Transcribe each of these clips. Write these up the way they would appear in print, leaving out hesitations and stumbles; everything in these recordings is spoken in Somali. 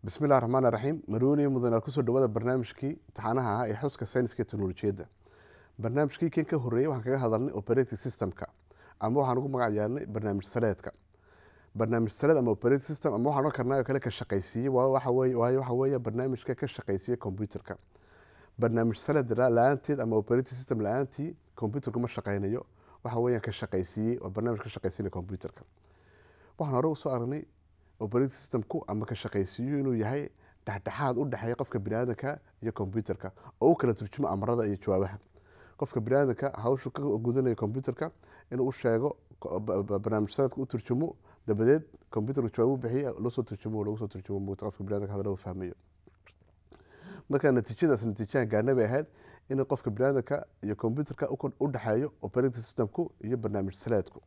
Bismillahi raxmaani raxiim. Marweyne, mudanayaal, kusoo dhawaada barnaamijkii taxanaha ah ee xuska sayniska iyo teknolojiyadda. Barnaamijkii kan ka horreeyey waxaan kaga hadalnay operating systemka, ama waxaan ugu magac yeelnay barnaamij sareedka. Barnaamij sareed ama operating system, ama waxaan odhan karnaa oo kale ka shaqaysiiye, waa waxa weeye, waayo waxa weeye barnaamijka ka shaqaysiiya computerka. Barnaamij sareed la-aanteed ama operating system la-aantii computerku ma shaqaynayo. Waxa weeyaan ka shaqaysiiyey, waa barnaamij ka shaqaysiinaya computerka. Waxaan hore usoo aragnay operating systemku ama ka shaqaysiiyo inuu yahay dhexdhexaad u dhexeeya qofka biniaadanka iyo computerka, oo u kala turjumo amarada iyo jawaabaha. Qofka biniaadanka hawshu ka gudanayo computerka inuu u sheego, barnaamij sareedka u turjumo, dabadeed computerka jawaab u bixiya, loo soo turjumo, lagu soo turjumo mugta qofka biniaadanka hadalada u fahmayo. Marka natiijadaas natiijahan gaarna bay ahayd in qofka biniaadanka iyo computerka u dhexeeyo operating systemku iyo barnaamij sareedku.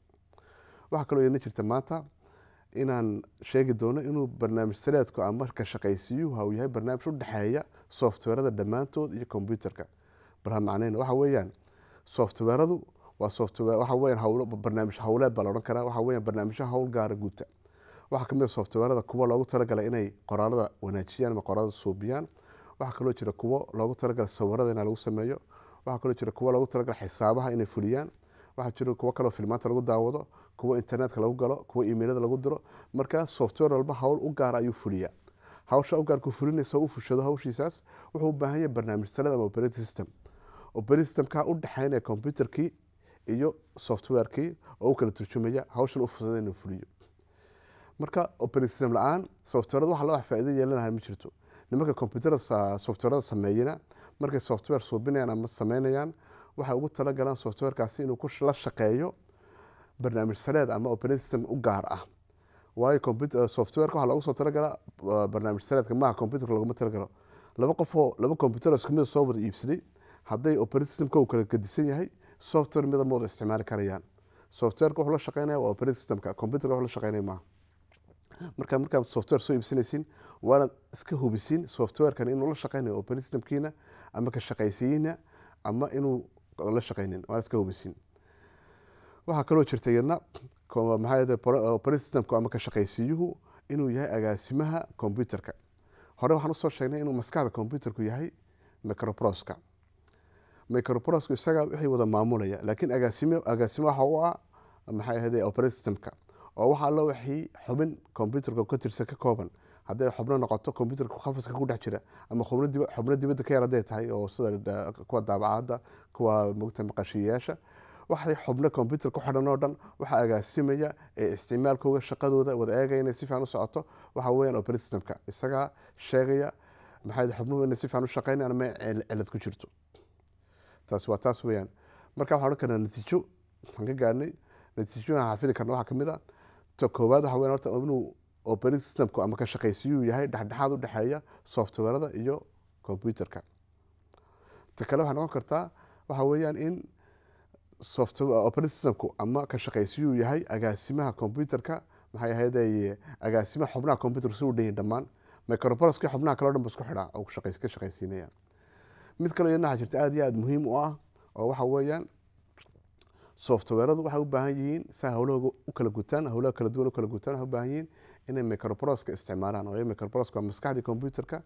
Waxaa kaloo iyadna jirta maanta inaan sheegi doono inuu barnaamij sareedku ama ka shaqaysiiyuhu uu yahay barnaamij u dhexeeya softwarada dhammaantood iyo computerka. Bal ha macnayna. Waxa weeyaan softwaradu waa software, waxa weeyaan hawlo, barnaamij hawleed baa la odhan karaa. Waxa weeyaan barnaamijyo hawl gaara guta. Waxaa kamid ah softwarada kuwa loogu talagalay inay qoraalada wanaajiyaan ama qoraalada suubiyaan. Waxaa kaloo jira kuwo loogu talagalay sawirada in lagu sameeyo. Waxaa kaloo jira kuwo loogu talagalay xisaabaha inay fuliyaan. Waxaa jira kuwo kaloo filmaanta lagu daawado, kuwo internetka lagu galo, kuwo emailada lagu diro. Marka software walba hawl u gaara ayuu fuliyaa. Hawsha u gaarku fulinaysa, u fushado hawshiisaas, wuxuu u baahan yahay barnaamij sareed ama operating system. Operating systemka u dhexeynaya computerkii iyo softwarekii oo u kala turjumaya, hawshan u fushada inuu fuliyo. Marka operating system la-aan softwarada waxa la wax faa'iido yeelanahay ma jirto. Nimanka computerada softwarada sameeyana, markay software suubinayaan ama sameynayaan, waxay ugu talagalaan softwarekaasi inuu ku la shaqeeyo barnaamij sareed ama operating system u gaar ah, waayo computer softwareka waxaa loogu soo talagalaa barnaamij sareedka, maaha computerka looguma talagalo. Laba qofoo laba computer isku mid soo wada iibsaday, hadday operating systemka uu kala gedisan yahay, software mida ma wada isticmaali karayaan. Softwareka wuxuu la shaqeynaya waa operating systemka, computerka wuxuu la shaqeynaya maaha. Marka markaad software soo iibsanaysiin, waa inaad iska hubisiin softwarekan inuu la shaqeynayo operating systemkiina ama ka shaqaysiyiina ama inuu la shaqeynin, waa inaad iska hubisiin. Waxaa kaloo jirta iyadna, maxaa yeelay, operating systemku ama ka shaqaysiiyuhu inuu yahay agaasimaha computerka. Hore waxaan usoo sheegnay inuu maskaxda computerku yahay microprocessorka. Microprocessorku isaga wixii wada maamulaya, laakiin agaasime waxa u ah, maxay ahayd, operating systemka, oo waxa allo wixii xubin computerka ka tirsan ka kooban, hadday xubno noqoto computerka qafaska ku dhex jira ama xubno dibadda ka yar hadday tahay, oo sida kuwa daabacadda, kuwa mogta maqashiyayaasha, waxay xubno computer ku xidhan oo dhan, waxaa agaasimaya ee isticmaalkooga, shaqadooda wada eegaya inay si fiican u socoto, waxa weeyaan operating systemka. Isagaa sheegaya, maxay, xubnuhu inay si fiican u shaqeynayaan ama cilad ku jirto. Taas waa taas weeyaan. Marka waxaan odhan karnaa natiijo waxaan ka gaarnay, natiijo aan xafidi karna waxaa kamid ah ta koowaad, waxa weeyaan horta inuu operating systemku ama ka shaqaysiiyuu yahay dhexdhexaad u dhexeeya softwarada iyo computerka. Ta kale waxay noqon kartaa, waxa weeyaan in software operating systemku ama ka shaqaysiiyuu yahay agaasimaha computerka, maxay ahayd, agaasimaha xubnaha computerka si u dhan yihiin dhammaan, microprocessorka xubnaha kale o dhan ba isku xidhaa oo ka shaqaysiinaya. Mid kaloo iyadna waxaa jirta aada iyo aada muhiim u ah, oo waxa weeyaan softwaradu waxay u baahan yihiin si ay hawlahooga u kala gutaan, hawlaha kala duwan u kala gutaan, waxay u baahan yihiin inay microprocessorka isticmaalaan, oo microprocessorka waa maskaxdii computerka.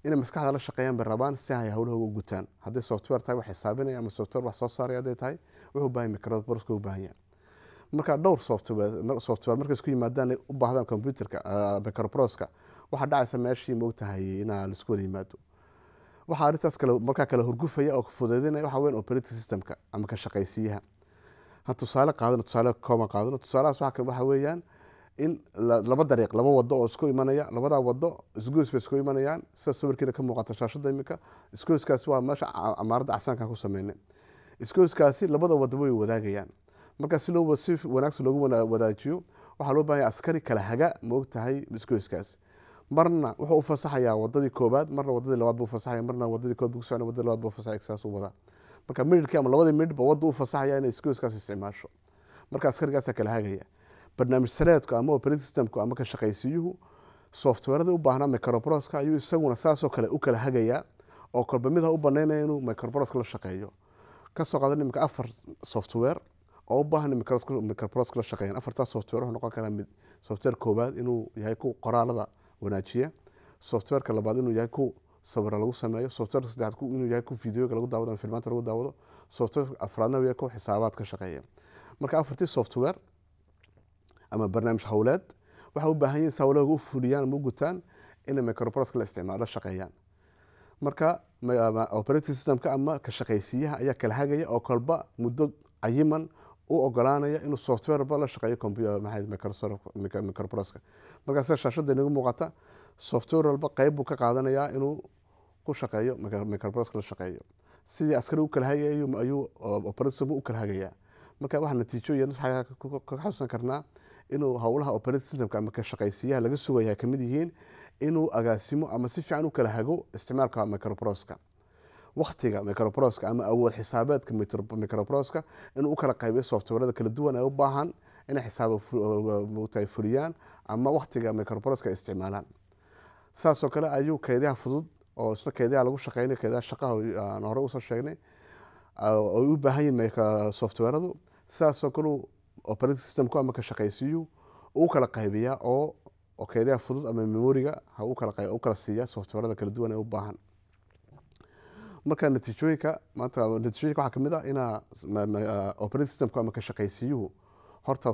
Inay maskaxda la shaqeeyaan bay rabaan si ay hawlahooga u gutaan. Hadday software tahay wax xisaabinaya ama software wax soo saaraya hadday tahay, wuxuu u baahan yahay microprocessorka u baahan yahay. Marka dhowr software markay isku yimaadaan ay u baahdaan computerka microprocessorka, waxaa dhacaysa meeshii, maogtahay, inaa laisku wada yimaado. Waxaa arrintaas kale markaa kala hurgufaya oo fududeynaya waxa weyan operating systemka ama ka shaqaysiiyaha. Ha tusaale qaadano, tusaale kooban qaadano. Tusaalahaas waxa weeyaan in laba dariiq, laba wado oo isku imanaya, labadaa wado isgoys bay isku imanayaan, sida sawirkiina ka muuqata shaashada iminka. Isgoyskaasi waa meesha amaaradda casaanka ku sameynay. Isgoyskaasi labada wado way wadaagayaan. Marka si loo si wanaagsan loogu wadaajiyo, waxaa loo baahan yahay askari kala haga, ma ogtahay, isgoyskaasi. Marna wuxuu u fasaxayaa wadadii koobaad, marna wadadii labaad buu fasaxaya, marna wadadii koobaad buu ku soconaya, wadadii labaad buu fasaxaya, saas u wadaa. Marka midhkii ama labadii midhba wadda u fasaxaya inay isgoyskaas isticmaasho. Marka askarigaasaa kala hagaya. Barnaamij sareedku ama operating systemku ama ka shaqaysiiyuhu softwarada u baahnaa microprocessorka ayuu isaguna saasoo kale u kala hagayaa, oo kolba mid ha u banaynaya inuu microprocessor la shaqeeyo. Kasoo qaadan imika afar software oo u baahan microprocessor la shaqeeyaan. Afartaas software wuxuu noqon karaa mid software koowaad inuu yahay ku qoraalada wanaajiya. Softwareka labaad inuu yahay ku sawira lagu sameeyo. Softwareka saddexaad ku inuu yahay ku videoga lagu daawado ama filmaanta lagu daawado. Softwareka afraadna uu yahay ku xisaabaad ka shaqeeya. Marka afartii software ama barnaamij howleed waxay u baahan yihiin si howlahooga u fuliyaan ama u gutaan inay microprocessor la isticmaalo, la shaqeeyaan. Marka operating systemka ama ka shaqaysiiyaha ayaa kala hagaya oo kolba muddo cayiman u ogolaanaya inuu softwareba la shaqeeyo computer, maxay, microprocessor. Marka sida shaashada inagu muuqata, software walba qayb buu ka qaadanayaa inuu ku shaqeeyo microprocessor la shaqeeyo. Sidii askari u kala hagayay ayuu operating system u kala hagayaa. Marka waxaa natiijooyin waxaa ka xasuusan karnaa inuu howlaha operating systemka ama ka shaqaysiiyaha laga sugaya kamid yihiin inuu agaasimo ama si fiican u kala hago isticmaalka microprocessorka, waktiga microprocessorka ama awood xisaabeedka microprocessorka, inuu u kala qaybiyo softwarada kala duwan ee u baahan inay xisaabo moogtahay fuliyaan ama waktiga microprocessorka ay isticmaalaan. Saasoo kale ayuu kaydaha fudud oo isla kaydaha lagu shaqeynayo, kaydaha shaqaha aan hore usoo sheegnay ay u baahan yihiin softwaradu, sidaasoo kale operating systemku ama ka shaqaysiiyu u kala qaybiyaa oo kaydaha fudud ama memoriga ha u kala u kala siiya softwarada kala duwan ee u baahan. Marka natiijooyinka maanta, natiijooyinka waxaa kamid ah inaa operating systemku ama ka shaqaysiiyuhu horta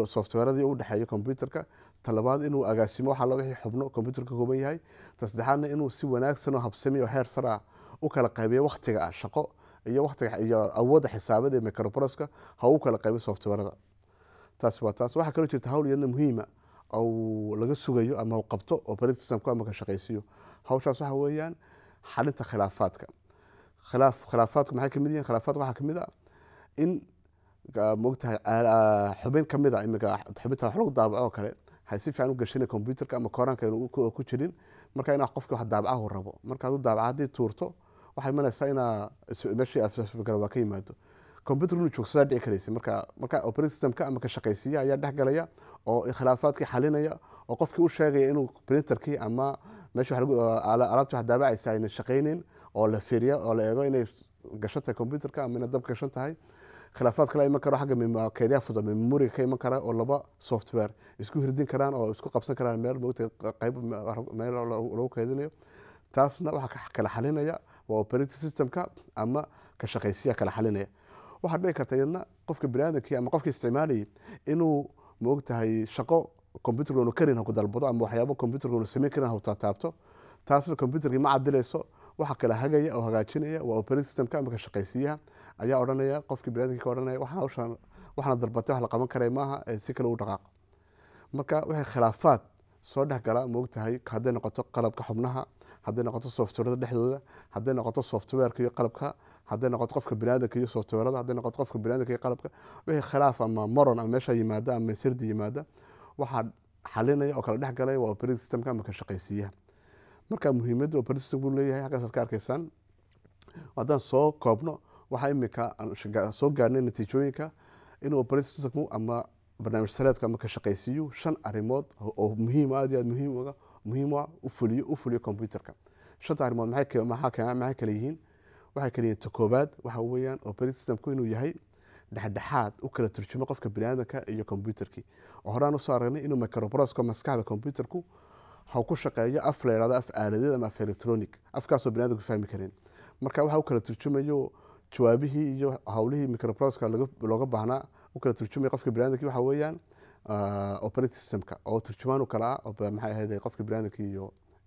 softwaradii u dhexeeyo computerka, talabaad inuu agaasimo waxa la wixii xubno computerka ka kooban yahay, ta saddexaadna inuu si wanaagsan oo habsami oo heer sare ah u kala qaybiyo waktiga ah shaqo iyo waktiga iyo awoodda xisaabeed ee microprocessorka ha u kala qaybiyo softwarada. Taas waa taas. Waxaa kaloo jirta hawl iyadna muhiima oo laga sugayo ama uu qabto operating systemku ama ka shaqaysiiyo. Hawshaas waxa weeyaan xalinta khilaafaadka. Khilaafaadku maxay kamid yihiin? Khilaafaadka waxaa kamid ah in moogtahay xubin kamid a iminka xubinta wax lagu daabaco oo kale hay si fiican u gashanay computerka ama koraanka aynu ku jirin. Marka inaa qofki wax daabacahu rabo, marka hadduu daabaca haddii tuurto, waxay imanaysaa inaa meeshii affikra waa ka yimaado, computer inuu joogsadaa dhici karaysa. Marka operating systemka ama ka shaqaysiiya ayaa dhex galaya oo khilaafaadkii xalinaya oo qofkii u sheegaya inuu printerkii ama meesha alaabtii wax daabacaysa ayna shaqaynin, oo la fiiriya oo la eego inay gashan tahay computerka ama inay dab gashan tahay. Khilaafaad kale iman karo xagga kaydiyaha fudud ama memoriga ka iman kara, oo laba software isku hirdin karaan oo isku qabsan karaan meel, moogtay, qayb meel lagu kaydinayo. Taasna waxaa kala xalinaya waa operating systemka ama ka shaqaysiya kala xalinaya. Waxaa dhici karta iyadna qofka biniaadamkii ama qofka isticmaalayay inuu, moogtahay, shaqo computerka unu karin ha ku dalbado ama waxyaabo computerka unu samayn karin ha taataabto. Taasna computerkii ma cadilayso. Waxa kala hagaya oo hagaajinaya waa operating systemka ama ka shaqaysiiyaha ayaa odhanaya qofkii biniaadamkii ka odhanaya waxaan hawshan waxaana dalbatay wax la qaban karay maaha ee si kale u dhaqaaqo. Marka waxay khilaafaad soo dhex gala, moogtahay, hadday noqoto qalabka xubnaha, hadday noqoto softwarada dhexdooda, hadday noqoto softwareka iyo qalabka, hadday noqoto qofka biniaadamka iyo softwarada, hadday noqoto qofka biniaadamka iyo qalabka, wixii khilaaf ama moron ama meesha yimaada ama sirdi yimaada, waxaa xalinaya oo kala dhex galaya waa operating systemka ama ka shaqaysiiyaha. Marka muhiimadda operating system buu leeyahay halkaasaad ka arkaysaan. Haddaan soo koobno, waxaa imika aan soo gaarnay natiijooyinka inuu operating systemku ama barnaamij sareedka ama ka shaqaysiiyo shan arrimood oo muhiim, aad iyo aad muhiim u ah u fuliyo computerka. Shanta arrimood maxay kala yihiin? Waxay kala yihiin: ta koobaad waxa weeyaan operating systemku inuu yahay dhexdhexaad u kala turjumo qofka biniaadamka iyo computerkii, oo horaan usoo aragnay inuu microprocessor maskaxda computerku ha ku shaqeeyo af la yidhahdo af aaladeed ama af electronic, afkaasoo biniaadamku fahmi karin. Marka waxa u kala turjumayo jawaabihii iyo howlihii microprocessorka looga baahnaa u kala turjumaya qofka biniaadamkii waxa weeyaan operating systemka oo turjumaan u kala ah oo maxay ahayd qofka biniaadamkii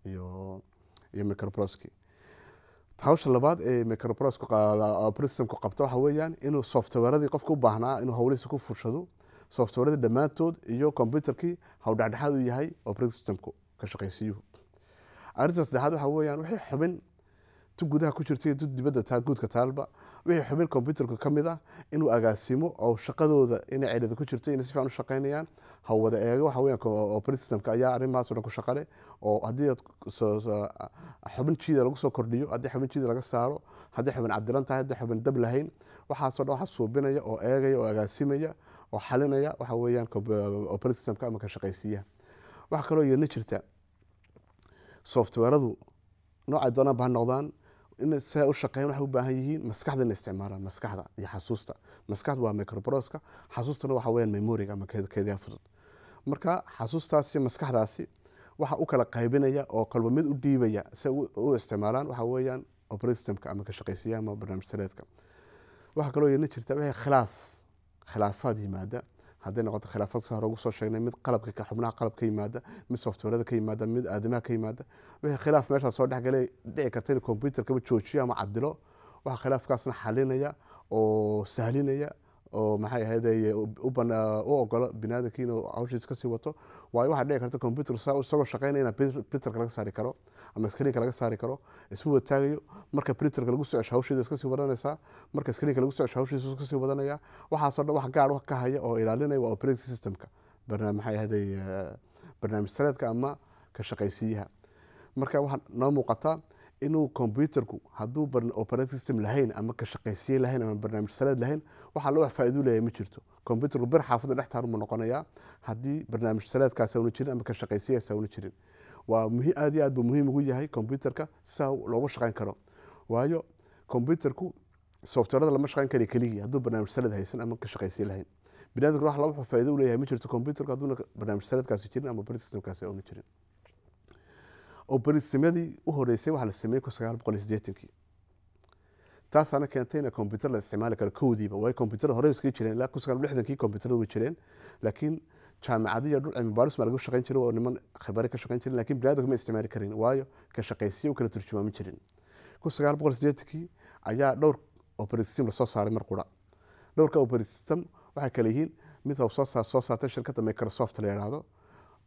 iyo microprocessorkii. Hawsha labaad ee microprocessor operating systemku qabto waxa weeyaan inuu softwareadii qofka u baahnaa inuu howlihiisa ku fushado, softwareadii dhammaantood iyo computerkii haw dhexdhexaad u yahay operating systemku ka shaqaysiiyuhu. Arrinta saddexaad waxa weeyaan wixii xubin tu gudaha ku jirta iyo tu dibadda taa guudka taalba, wixii xubin computerka ka mid ah inuu agaasimo oo shaqadooda inay cilada ku jirto, inay si fiican u shaqaynayaan ha wada eego. Waxa weeyaan operating systemka ayaa arrimahaas oo dhan ku shaqale, oo haddii aad xubin jiida lagu soo kordhiyo, haddii xubin jiida laga saaro, haddii xubin cadilan tahay, haddii xubin dab lahayn, waxaasoo dhan waxa suubinaya oo eegaya oo agaasimaya oo xalinaya waxa weeyaan operating systemka ama ka shaqaysiiyaha. Waxaa kaloo iyadna jirta softwareadu noocay doonaan ba ha noqdaan, in si ay u shaqeeyaan waxay u baahan yihiin maskaxda inay isticmaalaan, maskaxda iyo xasuusta. Maskaxdu waa microprocessorka, xasuustuna waxa weeyaan memoriga ama keedyaha fudud. Marka xasuustaasi iyo maskaxdaasi Waxa u kala qaybinaya oo kolba mid u dhiibaya si u isticmaalaan waxa weeyaan operating systemka ama ka shaqaysiiya ama barnaamij sareedka. Waxaa kaloo yeelin jirta wixii khilaafaad yimaada, hadday noqoto khilaafaad sa hore ugu soo sheegnay, mid qalabka xubnaha qalab ka yimaada, mid softwarada ka yimaada, mid aadamaha ka yimaada. Wixii khilaaf meeshaa soo dhexgalay dhici karta in computerkaba joojiyo ama cadilo. Waxa khilaafkaasna xalinaya oo sahlinaya oo maxay ahayd u ogola biniaadamkii inuu hawshiisa kasii wato. Waayo, waxaa dhici karta computer isagoo shaqeynaya ina printerka laga saari karo ama screenka laga saari karo, isma wataagayo. Marka printerka lagu soo cesho, hawshiisa iska sii wadanaysaa. Marka screenka lagu soo cesho, hawshiisa iska sii wadanaya. Waxaasoo dhan wax gaar ka haya oo ilaalinaya waa operating systemka, maxay ahayd, barnaamij sareedka ama ka shaqaysiiyaha. Marka waxaa noo muuqataa inuu computerku hadduu operating system lahayn ama ka shaqaysiye lahayn ama barnaamij sareed lahayn, waxaa la wax faa'iido leeyahay ma jirto. Computerku bir xaafadda dhex taaran buu noqonayaa haddii barnaamij sareedkaasi aanu jirin ama ka shaqaysiyahaasi aanu jirin. Waa muhiim, aad iyo aad buu muhiim ugu yahay computerka si loogu shaqayn karo. Waayo, computerku softwarada lama shaqayn karayo keligii hadduu barnaamij sareed haysan ama ka shaqaysiye lahayn. Biniadamku wax la wuxuu faa'iido u leeyahay ma jirto computerku hadduuna barnaamij sareedkaasi jirin ama operating systemkaasi aanu jirin. Operating systemyadii u horeysay waxaa la sameeyey 1980-kii. Taasaana keentay in computer la isticmaali karo kowdiiba. Waayo, computerada hore iskaga jireen, ilaa 1960-kii computerada way jireen, laakiin jaamacado iyo dhul cilmi baaris baa lagu shaqayn jiray oo niman khibare ka shaqayn jirin, laakiin biniadamku ma isticmaali karin, waayo ka shaqaysiye u kala turjumaami jirin. 1980-kii ayaa dhowr operating system lasoo saaray mar qura. Dhowrka operating system waxay kala yihiin mid soo saartay shirkadda Microsoft la yidhaahdo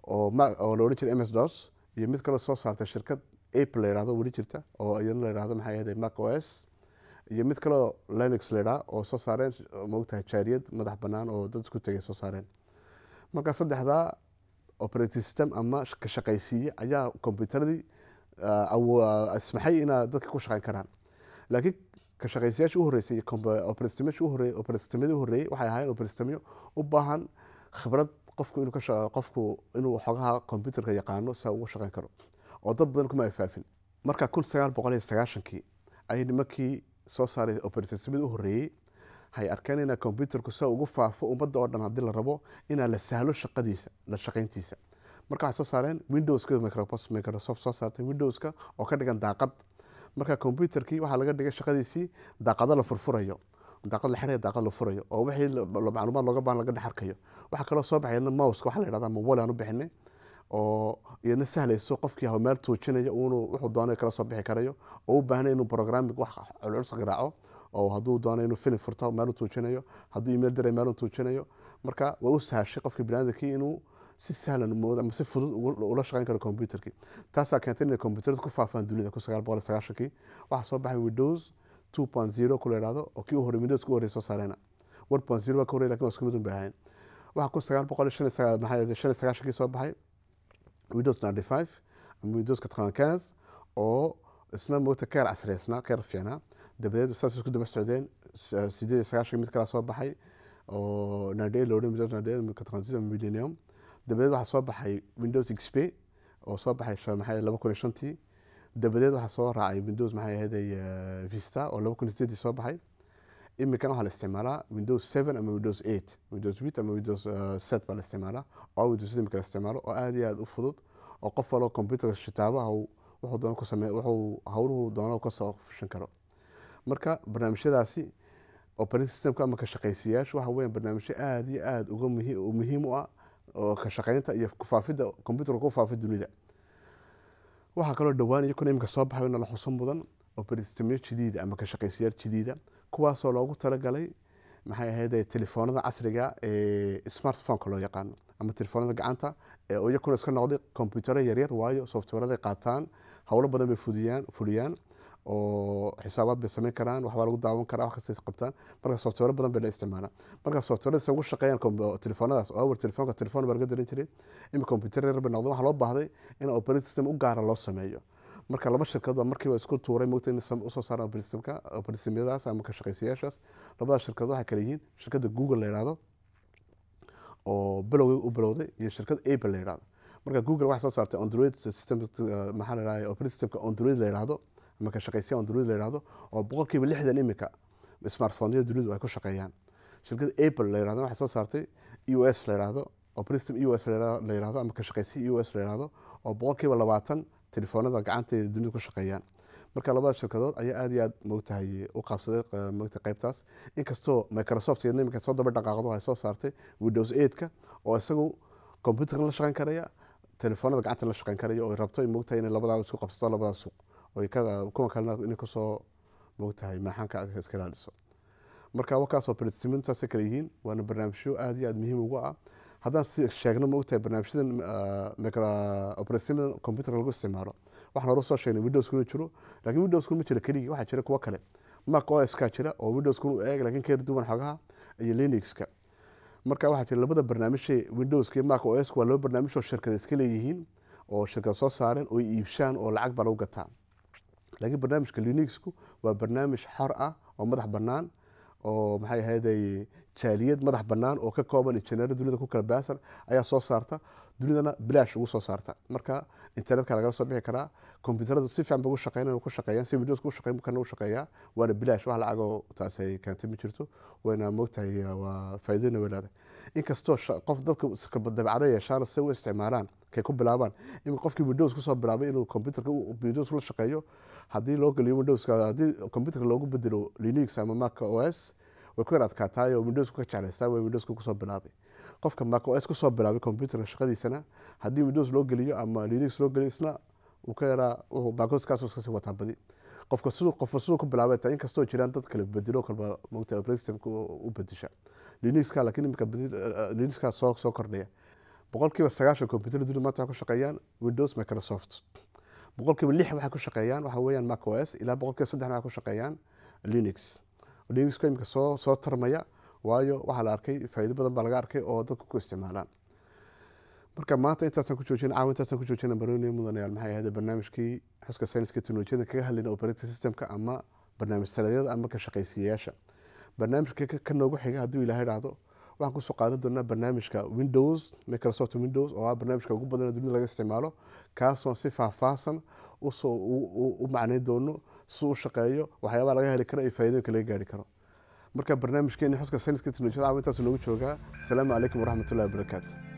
oo la odhan jiray MS DOS, iyo mid kaloo soo saartay shirkad Apple la yidhahdo weli jirta oo iyadana la yidhahdo, maxay ahayd, Mac OS, iyo mid kaloo Linux la yidhaha oo soo saareen, maogtahay, jaariyad madax bannaan oo dad isku tegay soo saareen. Marka saddexdaa operating system ama ka shaqaysiiye ayaa computeradii ismaxay inaa dadka ku shaqayn karaan. Laakiin ka shaqaysiyaasha u horreysay iyo operating systemyaasha u horreeyay, operating systemyadii u horreeyay waxay ahaayeen operating systemyo u baahan khibrad, qofku inuu xogaha computerka yaqaano si ugu shaqayn karo, oo dad badan kuma ay faafin. Marka 1990-kii ayay nimankii soo saaray operating systemyadii u horreeyey hay arkeen inaa computerku si ugu faafo ummadda oo dhan haddii la rabo inaa la sahlo shaqadiisa, la shaqayntiisa. Marka waxay soo saareen Windowska, Microsoft soo saartay Windowska oo ka dhigan daaqad. Marka computerkii waxaa laga dhigay shaqadiisii daaqado la furfurayo, daaqad la xirayo, daaqad la furayo, oo wixii macluumaad looga baahan laga dhex arkayo. Waxaa kaloo soo baxay mouse, waxa la yidhahda ama wall aan u bixinay, oo iyadna sahlayso qofkii meel tuujinayo uunu wuxuu doonayo kala soo bixi karayo, oo u baahnay inuu programming wax culculus garaaco, oo hadduu doonayo inuu film furto meel u tuujinayo, hadduu email diray meel u tuujinayo. Marka way u sahashay qofkii biniaadamkii inuu si sahlan moodo ama si fudud ula shaqayn karo computerkii. Taasaa keentay inay computerada ku faafaan dunida. 1990-kii waxaa soo baxay Windows 2.0 ku la yidhahdo, oo kii u horey Windows ku horey soo saareyna. 1.0 baa ka horey, lakin waa isku mid un bay ahayn. Waxaa 1995, maxay, 95-kii soo baxay Windows 95 ama Windows 95, oo isna moogta ka yar casriyeysnaa, ka yar fiicnaa. Dabadeed saas isku daba socdeen. 98-kii mid kalaa soo baxay oo 98 la odhan, Windows 98, 98 Millennium. Dabadeed waxaa soo baxay Windows XP oo soo baxay, maxay, 2005-tii. Dabadeed waxaa soo raacay Windows, maxay ahayd, Vista oo 2008-dii soo baxay. Iminkana waxaa la isticmaalaa Windows 7 ama Windows 8, Windows 8 ama Windows 7 baa la isticmaalaa, oo Windows imika la isticmaalo, oo aad iyo aad u fudud, oo qof waloo computerka shitaaba wuxuu doono ku samey, wuxuu howluhu doono kasoo fushan karo. Marka barnaamijyadaasi operating systemka ama ka shaqaysiyaashu waxa weeyaan barnaamijyo aad iyo aad uga muhiim u ah oo ka shaqeynta iyo kufaafidda computerka ku faafid dunida. Waxaa kaloo dhowaan iyo kuna iminka soo baxay la xusan mudan operating systemyo jadiida ama ka shaqaysiyaal jadiida, kuwaasoo loogu talagalay, maxay ahayd, telefoonada casriga ee smartphoneka loo yaqaano ama telefoonada gacanta ee iyakuna iska noqday computero yaryar. Waayo, softwareaday qaataan, howlo badan bay fuliyaan oo xisaabaad bay samayn karaan, waxbaa lagu daawan karaa, wax kasta qabtaan. Marka software badan bay la isticmaalaan. Marka softwareda ugu shaqeeyaan telefoonadaas oo awar telefoonka telefoon baa laga darin jiray, imi computer yar bay noqdeen. Waxaa loo baahday in operating system u gaara loo sameeyo. Marka laba shirkad baa markiiba isku tuuray, moogta, in usoo saaraan operating systemka, operating systemyadaas ama ka shaqaysiyaashaas. Labadaas shirkad waxay kala yihiin shirkadda Google la yidhaahdo oo bilowgii u bilowday iyo shirkad Apple la yidhahdo. Marka Google waxay soo saartay Android system, maxaa la yidhahda, operating systemka Android la yidhahdo ama ka shaqaysiya Android la yidhahdo, oo 60% imika smartphone-yada dunidu ay ku shaqeeyaan. Shirkadda Apple la yidhahdo waxay soo saartay iOS la yidhahdo. Operating system iOS la yidhahdo ama ka shaqeysi iOS la yidhahdo, oo 20% telefoonada gacanta ee dunida ku shaqeeyaan. Marka labada shirkadood ayaa aad iyo aad moogtahay u qabsaday moogtahay qaybtaas, inkastoo Microsoft iyadna iminka soo daba dhaqaaqdo, ay soo saartay Windows 8ka oo isagu computerka la shaqeyn karaya, telefoonada gacanta la shaqeyn karaya, oo ay rabto moogtahay inay labadaa isku qabsato, labada suuq oo kuwa kalena inay kusoo moogtahay maaxaanka iska ilaaliso. Marka wakaas operating systemtaasay kala yihiin, waana barnaamijyo aad iyo aad muhiim ugu ah. Haddaan si sheegno moogtahay barnaamijyadan operating system computerka lagu isticmaalo, waxaan hore soo sheegnay Windows kuna jiro, laakiin Windows ma jiro keligii, waxaa jira kuwo kale. Mac OS ka jira oo Windows kuna u eeg laakiin ka yar duwan xogaha, iyo Linuxka. Marka waxaa jira labada barnaamij, Windows iyo Mac OS, waa laba barnaamij oo shirkada iska leeyihiin oo shirkada soo saareen oo iibshaan oo lacag baa lagu gataa. Laakiin barnaamijka Linuxku waa barnaamij xor ah oo madax bannaan, oo maxay ahayday jaaliyad madax bannaan oo ka kooban injineero dunida ku kala baasan ayaa soo saarta, dunidana bilaash ugu soo saarta. Marka internetka lagala soo bixi karaa, kombyuutaradu si fiican bay ugu shaqeynayaan, ku shaqeeyaan si Windows ku shaqeyn kana u shaqeeyaa, waana bilaash, wax lacagoo taas ay keentay ma jirto. Wayna moogtahay waa faa'iidooyina way leedahay, inkastoo qof dadka dabacado yeeshaan si u isticmaalaan kay ku bilaabaan. In qofkii Windows kusoo bilaabay inuu computerka Windows la shaqeeyo, haddii loo geliyo Windowska, haddii computerka loogu bedelo Linux ama Mac OS, way ku yar adkaataay oo Windows ka jeclaystaa, way Windows kusoo bilaabay. Qofka Mac OS kusoo bilaabay computerka shaqadiisana, haddii Windows loo geliyo ama Linux loo geliyo, isna uu ka yaraa wuxuu Mac OS kaasoo iska sii wataa badi. Qofka siduu qofka siduu ku bilaabay taa, inkastoo jiraan dad kala bedelo kalba moogta operating systemka u bedesha Linuxka, laakiin imika Linuxka soo kordhaya. 90% computer dunida maanta waxay ku shaqeeyaan Windows Microsoft, 6% waxay ku shaqeeyaan waxa weeyaan Mac OS, ilaa 3%na waxay ku shaqeeyaan Linux. Linuxka imika soo tarmaya, waayo waxaa la arkay faa'iido badan baa laga arkay oo dadku ku isticmaalaan. Marka maanta intaasaan ku joojina, caawa intaasaan ku joojina. Barooniya mudanayaal, maxay ahayd barnaamijkii xuska sayniska teknolojiyada kaga hadlayna operating systemka ama barnaamij sanadyada ama ka shaqaysiiyayaasha. Barnaamijka ka noogu xiga, hadduu Ilaahay dhahdo, waxaan kusoo qaadan doonaa barnaamijka Windows, Microsoft Windows, oo ah barnaamijka ugu badan ee dunida laga isticmaalo, kaasoon si faahfaahsan usoo u macnayn doono si u shaqeeyo, waxyaabaha laga heli karo iyo faa'iidooyinka laga gaari karo. Marka barnaamijkeeni xuska sayniska teknolojiyada caawa intaas noogu joogaa. Asalaamu calaykum waraxmatullahi wabarakaatu.